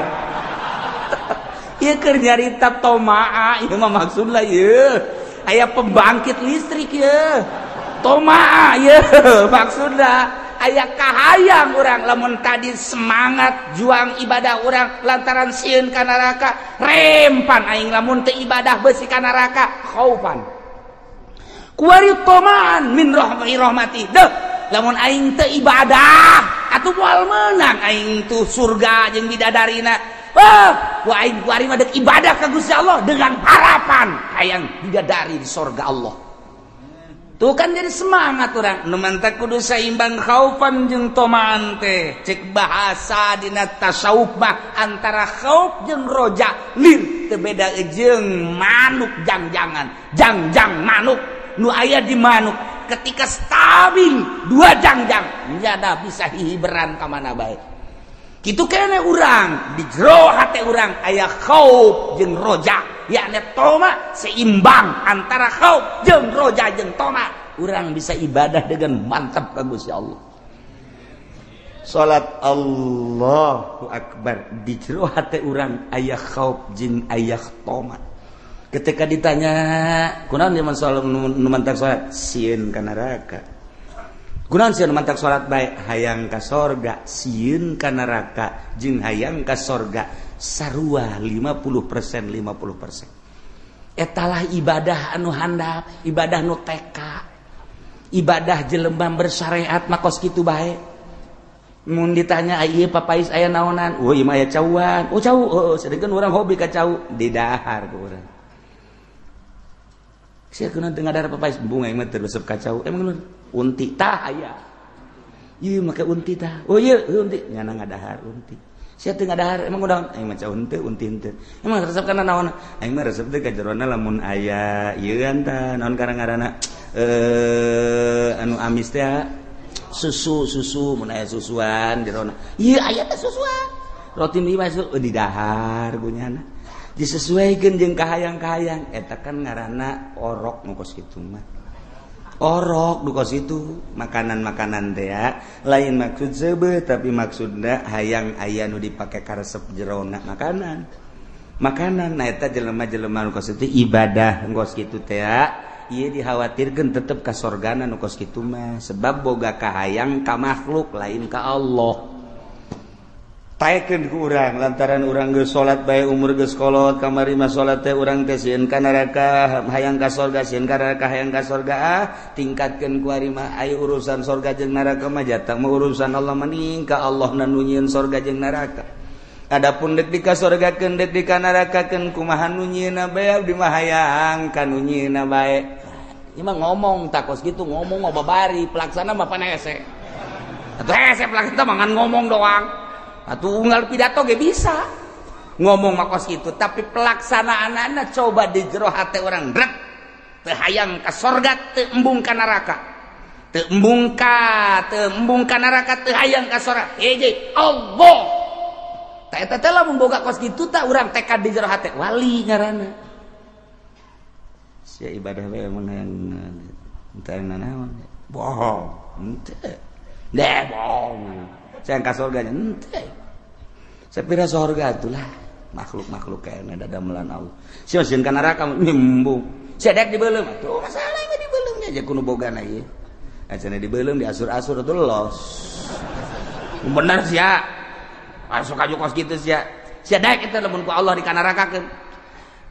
Ieu keur nyarita tomaa, ieu mah maksudna ieu. Aya pembangkit listrik ieu. Tomaa ieu maksudna. Aya kahayang urang lamun tadi semangat juang ibadah urang lantaran sieun ka neraka, rempan aing lamun teu ibadah beusi ka neraka khaufan. Kuari tomaan min rahmati. Deuh, lamun aing teu ibadah atuh moal meunang aing tuh surga jeung bidadarina. Wah, ku aing kuari mah deuk ibadah ka Gusti Allah dengan harapan hayang bidadari di surga Allah. Tuh kan jadi semangat orang. Nu mantak kudu saimbang khaufan jeung tomaan teh. Cek bahasa dina tasawuf mah antara khauf jeung roja lir teu beda jeung manuk jangjangan. Jangjang manuk nu aya di manuk ketika stabil dua jangjang nyada bisa hihiberan ka mana bae. Kitu keneh urang di jero hate urang aya khauf jeung roja. Yakni toma seimbang antara khauf jeung roja jeung toma, urang bisa ibadah dengan mantap ka Gusti Allah. Salat Allahu Akbar di jero hate urang aya khauf jeung aya toma. Ketika ditanya kunaon zaman salat nu mantak salat sieun ka neraka. Kunaon sieun mantak salat bae hayang ka sorga, sieun ka neraka jeung hayang ka sorga. Sarua 50% 50%. Etalah ibadah anu handap, ibadah nu TK. Ibadah jelema bersyariat mah kos kitu bae. Mun ditanya ieu papais aya naonan? Oh ieu mah aya cauan. Oh cau, heeh, sedengkeun urang hobi ka cau, didahar ku urang. Sia kunaon teu ngadahar papais? Bunga aing mah teu resep ka cau. Emang kunaon? Unti tah aya. Ieu make unti tah. Oh ieu unti, nyana ngadahar unti. Sia teu ngadahar emang udah aing mah cau henteu unti henteu. Emang resep kana naon? Aing mah resep teh ka jerona lamun aya ieu tah naon karang-ngaranna anu amis teh susu susu mun aya susuan jerona. Ieu aya teh susuan. Roti mie masuk didahar gunyana. Disesuaikeun jeung kahayang-kahayang eta kan ngaranna orok nu kos kitu mah. Orok nu kos itu makanan-makanan teh lain maksud seubeuh tapi maksudna hayang aya nu dipake karesep jerona makanan. Makanan nah eta jelema-jelema nu kos itu ibadah kos kitu teh ieu dikhawatirkeun tetep ka sorgana nu kos kitu mah sebab boga kahayang ka makhluk lain ka Allah. Taekeun ku urang lantaran urang geus salat bae umur geus kolot kamari mah salat teh urang teh sieun ka neraka hayang ka sorga sieun ka neraka hayang ka sorga ah tingkatkeun ku ari mah aya urusan sorga jeung neraka mah jatah mah urusan Allah mending ka Allah nu nyieun sorga jeung neraka. Adapun dek di ka sorgakeun dek di ka nerakakeun kumaha nu nyieunna bae abdi mah hayang ka nu nyieunna bae. Ieu mah ngomong takos kitu ngomong mah babari pelaksana mah pan hese. Atuh hese pelaksana mah ngan ngomong doang. Atuh unggal pidato ge bisa ngomong makos gitu tapi pelaksanaanana coba di jero hate orang rek teu hayang ka sorga teu embung ka neraka teu embung ka neraka teu hayang ka sorga hiji Allah ta eta teh lamun boga kos kitu tah urang tekad di jero hate wali ngaranna sia ibadah we mun hayang teu nanaon bohong henteu deh bohong saya ka surga henteu. Sapira surga itulah makhluk-makhluk kayaknya dadamelan Allah. Sia sieun ka neraka nyembung. Sia dek dibeuleum atuh masalah mah dibeuleum aja kudu bogana ieu. Acan dibeuleum diasur-asur atuh los. Bener sia. Masuk aja kos kitu sia. Sia dek eta lamun ku Allah dikanarakakeun.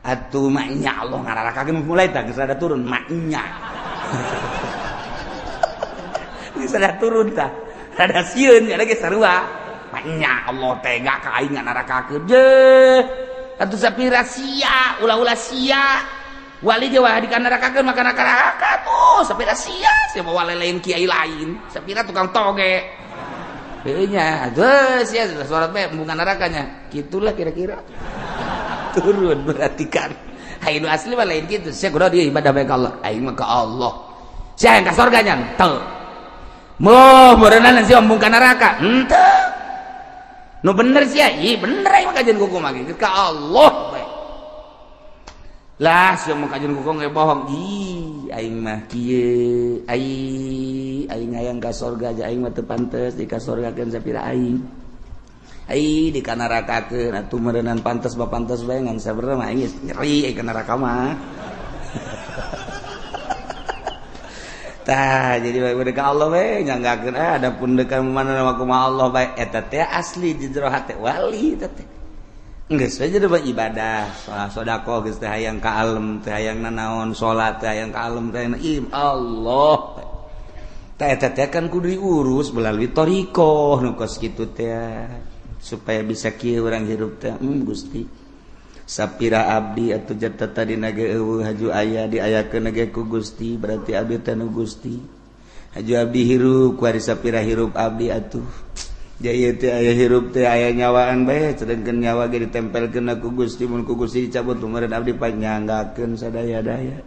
Atuh maknya Allah ngararakakeun mulai tah geus rada turun maknya. Geus rada turun tah. Rada sieun ada ge sarua. Maknya Allah tega ka aing ngararakakeun. Je. Atuh sapira sia, ulah-ulah sia. Wali ge wah dikanarakakeun maka neraka tuh sapira sia, sia wali lain kiai lain, sapira tukang toge. Heuh nya, atuh sia surat bae embungan nerakanya. Kitulah kira-kira. Turun berarti kan. Hayu nu asli mah lain kitu. Sia kudu dia ibadah bae ka Allah. Aing mah ka Allah. Sia yang ka sorga nya henteu. Moh meureunana sia embung ka neraka. Henteu. Nu bener sia, ih bener aing mah kajian kuku mah ka Allah bae. Lah sia mah kajian kuku ge bohong. Ih aing mah kieu, aing hayang ka sorga aja aing mah teu pantes di ka sorgakeun sapira aing. Ai di ka nerakakeun atuh meureunnan pantes mah pantes bae ngan sabenerna mah aing nyeri ka neraka mah. Tah jadi bae ka Allah we nyanggakeun adapun deuk mana nama kumaha Allah bae eta teh asli di jero hate wali eta teh. Geus we jadi ibadah, sedekah geus teh hayang ka alem, teh hayang nanaon, salat teh hayang ka alem teh im Allah. Tah eta teh kan kudu diurus melalui thariqah nu kos kitu teh supaya bisa kieu urang hirup teh Gusti. Sapira abdi atuh jata tadi nage eueuh haju aya diayakeun nage ku Gusti berarti abdi teh nu Gusti. Haju abdi hirup ku ari sapira hirup abdi atuh. Jaya teh aya hirup teh aya nyawaan bae sedengkeun nyawa ge ditempelkeun ku Gusti mun ku Gusti dicabut meureun abdi panyanggakeun sadaya-daya.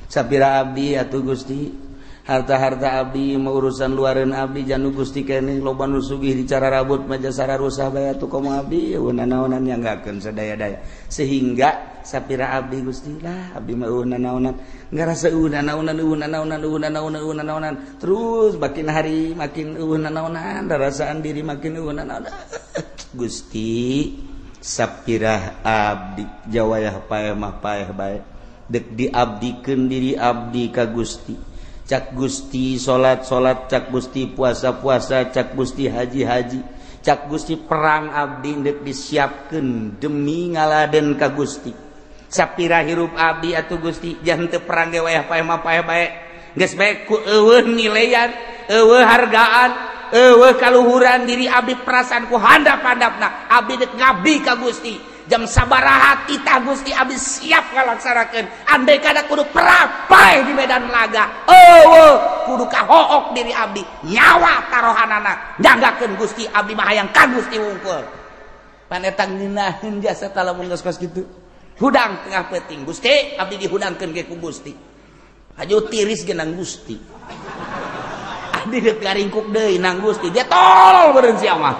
Sapira abdi atuh Gusti harta-harta abdi mah urusan luareun abdi janu Gusti keneh loba nu sugih dicara rabut mah jasara rusah bae atuh komo abdi eueuh nanaonan nyanggakeun sadaya-daya sehingga sapira abdi Gusti lah abdi mah eueuh nanaonan ngarasa eueuh nanaonan eueuh nanaonan eueuh nanaonan eueuh nanaonan terus makin hari makin eueuh nanaonan rasaan diri makin eueuh nanaonan Gusti sapira abdi jawayah paeh mah paeh bae dek diabdikeun diri abdi ka Gusti. Cak Gusti salat-salat, cak Gusti puasa-puasa, cak Gusti haji-haji, cak Gusti perang abdi deuk disiapkeun demi ngaladen ka Gusti. Sapira hirup abdi atuh Gusti jangan teu perang ge wayah paeh mah paeh bae. Geus bae ku eueuh nilean, eueuh hargaan, eueuh kaluhuran diri abdi perasaan ku handap-handapna abdi deuk ngabdi ka Gusti. Jam sabaraha titah Gusti abdi siap ngalaksanakeun andai kada kudu perang paeh di medan laga eueuh kudu kahook diri abdi nyawa tarohanana nyanggakeun Gusti abdi mah hayang ka Gusti wungkul pan eta ngeunaheun jasa lamun geus kos kitu hudang tengah peuting Gusti abdi dihudangkeun ge ku Gusti haju tiris ge nang Gusti abdi deuk garingkuk deui nang Gusti dia tolol beureun sia mah.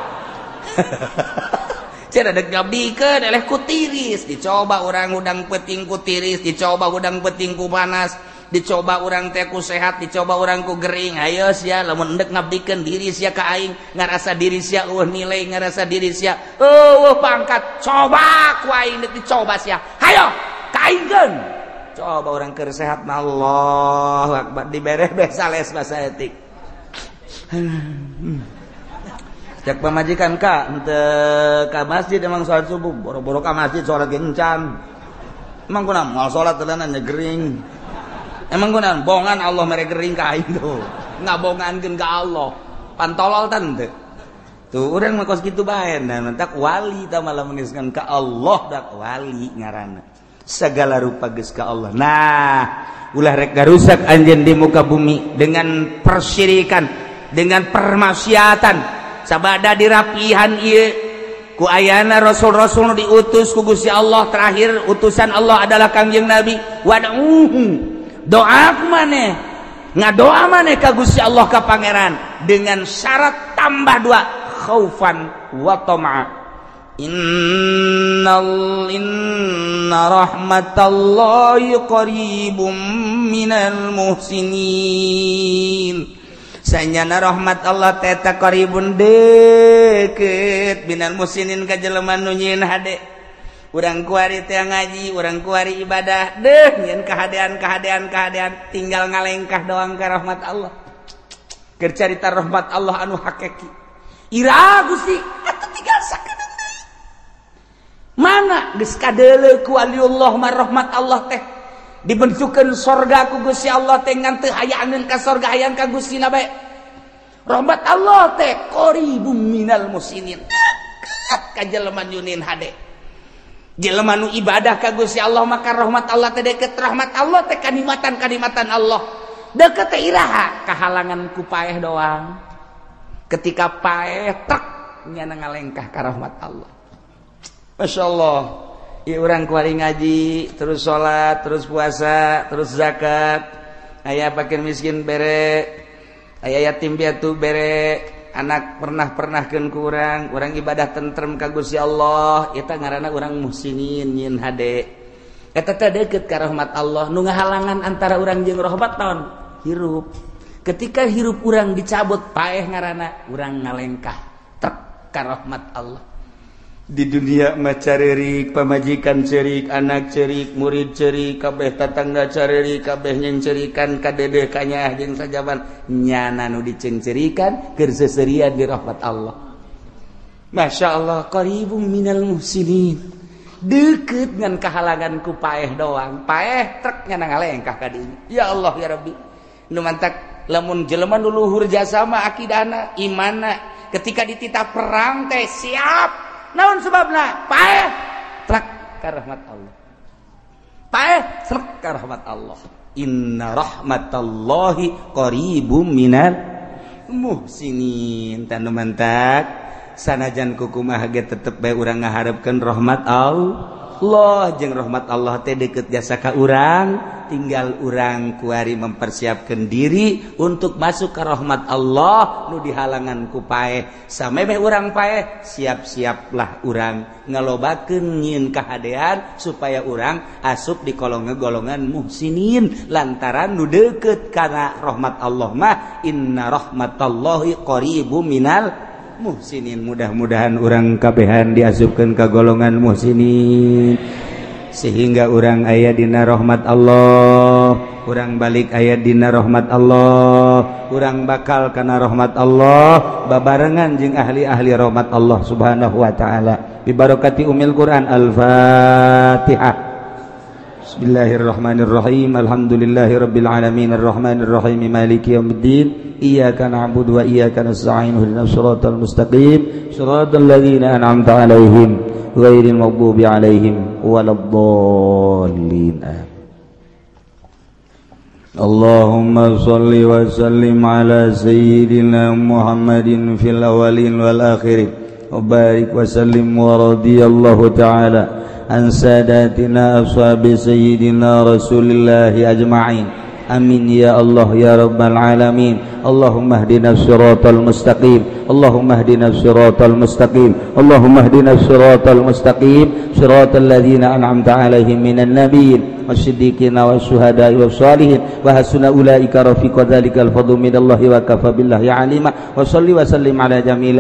Cenah dek ngabdikeun eleh ku tiris dicoba urang hudang peuting ku tiris dicoba hudang peuting ku panas dicoba urang teh ku sehat dicoba urang ku gering ayo sia lamun endek ngabdikeun diri sia ka aing ngarasa diri sia eueuh nilai ngarasa diri sia eueuh pangkat coba ku aing dek dicoba sia hayo ka aingkeun coba urang keur sehat mah Allahu akbar dibere bae sales basa etik. Cek pamajikan ka henteu ka masjid emang salat subuh, boro-boro ka masjid salat ge encan. Emang kunaon moal salat teh nya gering. Emang kunaon bongan Allah mere gering ka aing tuh. Ngabongankeun ka Allah. Pantolol tan teu. Tuh urang mah kos kitu bae nah mentak wali tah malah mengiskan ka Allah dak wali ngaranna. Segala rupa geus ka Allah. Nah, ulah rek garusak anjeun di muka bumi dengan persyirikan, dengan permaksiatan. Sabada dirapihan ieu ku ayana rasul-rasul diutus ku Gusti Allah, terakhir utusan Allah adalah Kangjeng Nabi. Wad'uhu, doa maneh, ngadoa maneh ka Gusti Allah ka Pangeran dengan syarat tambah dua, khaufan wa tama'a. Inna rahmatallahi qaribum minal muhsinin. Sanyana rahmat Allah teta qaribun deket minal muhsinin ka jelema nu nyieun hade. Urang kuari teh ngaji, urang kuari ibadah, deh nyieun kahadean-kahadean-kahadean, tinggal ngalengkah doang ka rahmat Allah. Keur carita rahmat Allah anu hakiki. Ira Gusti atuh tinggal sakedeung deui. Mana geus kadeuleu ku waliullah mah rahmat Allah teh dibentukeun sorga ku Gusti Allah teh ngan teu hayangeun ka sorga hayang ka Gustina bae. Rahmat Allah teh qaribum minal musinin, deket ka jelema nyunin hade. Jelema nu ibadah ka Gusti Allah maka rahmat Allah teh deket. Rahmat Allah teh kanikmatan-kanikmatan Allah deket teh iraha kahalangan ku paeh doang. Ketika paeh tek nyana ngalengkah ka rahmat Allah. Masya Allah. Ya urang kuari ngaji, terus sholat, terus puasa, terus zakat. Aya fakir miskin bere, aya yatim piatu bere, anak pernah-pernahkeun ku urang, urang ibadah tentrem ka Gusti Allah, eta ngaranna urang muhsinin nyieun hade. Eta teh deukeut ka rahmat Allah, nu ngahalangan antara urang jeung rahmat naon? Hirup. Ketika hirup urang dicabut paeh ngaranna, urang ngalengkah trek ka rahmat Allah. Di dunia mah carerik, pamajikan cerik, anak cerik, murid cerik, kabeh tatangga carerik, kabeh nyengcerikan ka dedeh ka nyaah jeung sajaban nyana nu diceungcerikan keur seserian di rahmat Allah. Masya Allah, qaribum minal muhsinin. Deket ngan kahalangan ku paeh doang. Paeh trek nyana ngalengkah ka dinya. Ya Allah ya Rabbi. Nu mantak lamun jelema nu luhur jasa mah akidahna, imanna, ketika dititah perang teh siap. Naon sebabna? Paeh trek ka rahmat Allah. Paeh trek ka rahmat Allah. Inna rahmatallahi qaribum minal muhsinin. Tanu mantak sanajan kukumaha ge tetep bae urang ngaharepkeun rahmat Allah jeung rahmat Allah teh deukeut jasa ka urang, tinggal urang kuari mempersiapkan diri untuk masuk ke rahmat Allah nu dihalangan ku paeh. Samemeh urang paeh, siap-siaplah urang ngalobakeun nyieun kahadean supaya urang asup di golongan muhsinin lantaran nu deukeut kana rahmat Allah mah inna rahmatallahi qaribum minal muhsinin. Mudah-mudahan urang kabehan diasupkeun ka golongan muhsinin sehingga urang aya dina rahmat Allah, urang balik aya dina rahmat Allah, urang bakal kana rahmat Allah babarengan jeung ahli-ahli rahmat Allah subhanahu wa ta'ala. Bi barakati umil Quran. Al-Fatihah. Bismillahirrahmanirrahim. Alhamdulillahirabbil alamin arrahmanirrahim maliki yaumiddin. Iyyaka na'budu wa iyyaka nasta'in ihdinas siratal mustaqim siratal ladzina an'amta 'alaihim ghairil maghdubi 'alaihim waladdallin. Allahumma shalli wa sallim ala sayyidina Muhammadin fil awwalin wal akhirin wa barik wa sallim wa radiyallahu ta'ala an sadatina ashabi sayyidina Rasulillahi ajma'in. Amin ya Allah ya Rabbal alamin. Allahumma ihdinas siratal mustaqim. Allahumma ihdinas siratal mustaqim. Allahumma ihdinas siratal mustaqim. Siratal ladzina an'amta 'alaihim minan nabiyyin wasiddiqina wasyuhada'i wassalihin wa hasuna ulaika rafiqa dzalikal fadlu minallahi wa kafa billahi alima. Wa shalli wa sallim ala jami'il